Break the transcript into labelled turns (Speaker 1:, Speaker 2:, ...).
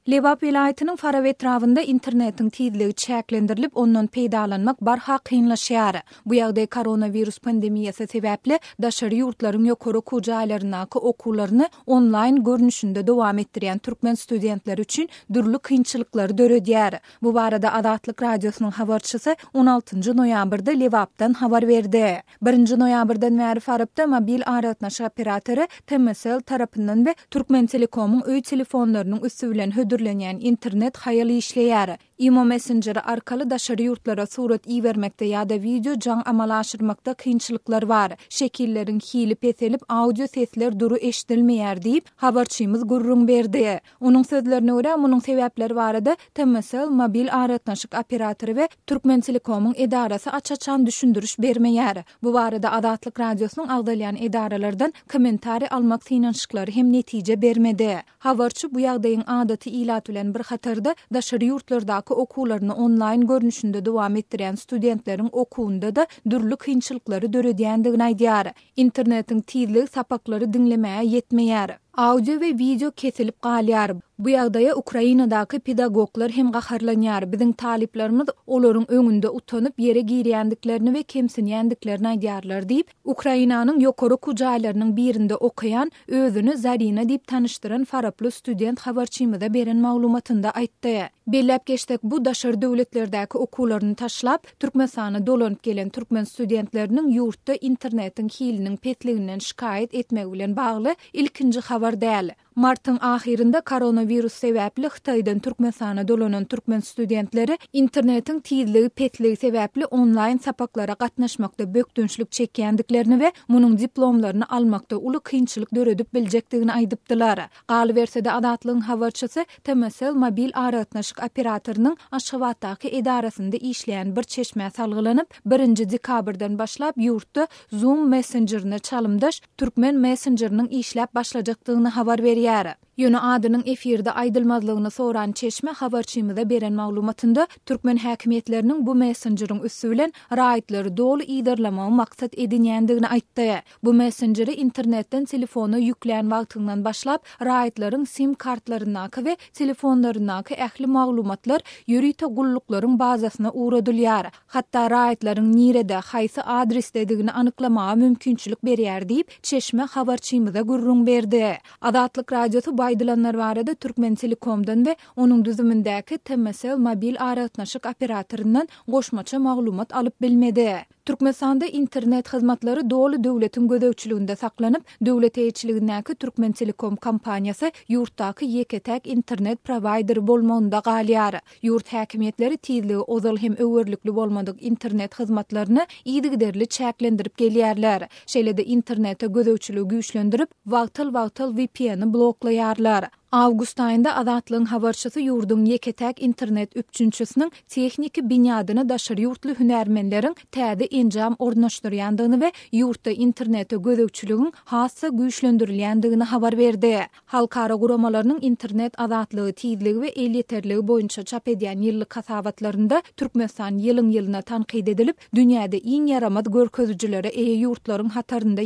Speaker 1: Lebap welaýatynyň Farap etrabynda internetiň tizligi çäklendirilip, ondan peýdalanmak barha kynlaşýar. Bu ýagdaý koronawirus pandemiýasy sebäpli daşary ýurtlaryň ýokary okuw jaýlaryndaky okuwlaryny onlaýn görnüşinde dowam etdirýän türkmen studentleri üçin dürli kynçylyklary döredýär. Bu barada Azatlyk Radiosynyň habarçysy on altynjy noýabrda Lebapdan habar berdi. Birinji noýabrdan bäri Farapda mobil aragatnaşyk operatory TMSL tarapyndan we Türkmentelekomyň öý telefonlarynyň üsti bilen hödürlenýän internet haýal işleýär. Imo messenjeri arkaly daşary ýurtlara surat ibermekde ýa-da wideo jaň amala aşyrmakda kynçylyklar bar. Şekilleriň hili peselip, audio sesler dury eşidilmeýär diýip, habarçymyz gürrüň berdi. Onuň sözlerine görä, munuň sebäpleri barada TMSL mobil aragatnaşyk operatory we Türkmentelekomyň edarasy aç-açan düşündiriş bermeýär. Bu barada Azatlyk Radiosynyň agzalýan edaralardan kommentariý almak synanyşyklary hem netije bermedi. Habarçy bu ýagdaýyň adaty ilat bilen bir hatarda, daşary ýurtlardaky okuwlaryny onlaýn görnüşinde dowam etdirýän studentleriň okuwynda-da dürli kynçylyklary döredýändigini aýdýar. Internetiň tizligi sapaklary diňlemäge ýetmeýär. Audio we wideo kesilip galýar. Bu ýagdaýa Ukrainadaky pedagoglar hem gaharlanýar. Biziň talyplarymyz olaryň öňünde utanyp, ýere girýändiklerini we kemsinýändiklerini aýdýarlar diýip, Ukrainanyň ýokary okuw jaýlarynyň birinde okaýan, özüni Zarina diýip tanyşdyran faraply student habarçymyza beren maglumatynda aýtdy. Belläp geçsek, bu daşary döwletlerdäki okuwlaryny taşlap, Türkmenistana dolanyp gelen türkmen studentleriniň ýurtda internetiň hiliniň pesliginden şikaýat etmegi bilen bagly ilkinji habar däl. Martyň ahyrynda koronawirus sebäpli Hytaýdan Türkmenistana dolanan türkmen studentleri internetiň tizligi pesligi sebäpli onlaýn sapaklara gatnaşmakda bökdençlik çekýändiklerini we munuň diplomlaryny almakda uly kynçylyk döredip biljekdigini aýdypdylar. Galyberse-de, Azatlygyň habarçysy TMSL mobil aragatnaşyk operatorynyň Aşgabatdaky edarasynda işleýän bir çeşmä salgylanyp, birinji dekabrdan başlap ýurtda Zoom messenjerine çalymdaş türkmen messenjeriniň işläp başlajakdygyny habar berýär. Ýöne adynyň efirde aýdylmazlygyny soran çeşme habarçymyza beren maglumatynda türkmen häkimiýetleriniň bu messenjeriň üsti bilen raýatlary doly yzarlamagy maksat edinýändigini aýtdy. Bu messenjeri internetden telefona ýüklän wagtyňdan başlap, raýatlaryň sim kartlaryndaky we telefonlaryndaky ähli maglumatlar ýörite gulluklaryň bazasyna ugradylýar. Hatda raýatlaryň nirede, haýsy adresdedigini anyklamaga mümkinçilik berýär diýip, çeşme habarçymyza gürrüň berdi. Azatlyk Radiosy bu aýdylanlar barada Türkmentelekomdan we onuň düzümindäki TMSL mobil aragatnaşyk operatoryndan goşmaça maglumat alyp bilmedi. Türkmenistanda internet hyzmatlary doly döwletiň gözegçiliginde saklanyp, döwlet eýeçiligindäki Türkmentelekom kompaniýasy ýurtdaky ýeke-täk internet prowaýderi bolmagynda galýar. Ýurt häkimiýetleri tizligi ozal hem öwerlikli bolmadyk internet hyzmatlaryny yzygiderli çäklendirip gelýärler. Şeýle-de internete gözegçiligi güýçlendirip, wagtal-wagtal VPN-i bloklaýarlar. Awgust aýynda Azatlygyň habarçysy ýurduň ýeke-täk internet üpjünçisiniň tehniki binýadyna daşary ýurtly hünärmenleriň täze enjam ornaşdyrýandygyny we ýurtda internete gözegçiligiň has-da güýçlendirilýändigini habar berdi. Halkara guramalarynyň internet azatlygy, tizligi we elýeterligi boýunça çap edýän ýyllyk hasabatlarynda Türkmenistan ýylyň-ýylyna tankyt edilip, dünýäde iň ýaramaz görkezijilere eýe ýurtlaryň hatarynda